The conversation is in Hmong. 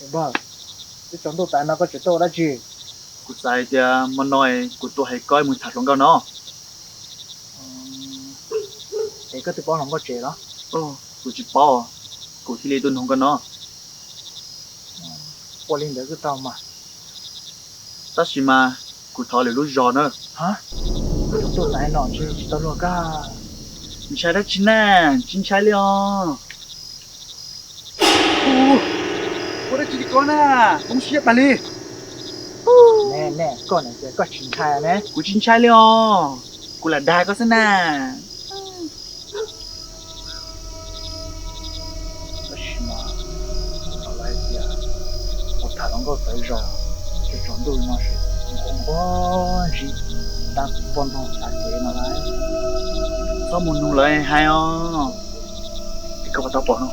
Npawg, twb tsaus ntuj tas no koj tseem tuaj ua dab tsi? Kuv xav hais tias hmo no kuv tuaj hais koj mus tham hluas nkauj no. Es koj twb paub hluas nkauj tsev los? Kuv tsis paub, kuv thiaj li tuaj nug koj no. Ua li ntawd kuj tau mas. Tab sis mas kuv thov lwm lub zos na. Tsaus ntuj tas no ntshe tsis tau luag koj. Ntshai dab tsi na, tsis ntshai li os. Ua dab tsi li ko na, zoo siab pag li. Ne, koj niam tias koj tsis ntshai ne. Kuv tsis ntshai li os, kuv lam dag koj xwb na. Tab sis mas kuv hnov lawv hais tias ua tham hluas nkauj txawv zos, tsaus ntuj no ces nquag nquag ntsib dab poj ntxoog tav kev no lawm. Txhob mus nug lawv hais os. Es koj puas tau pom no?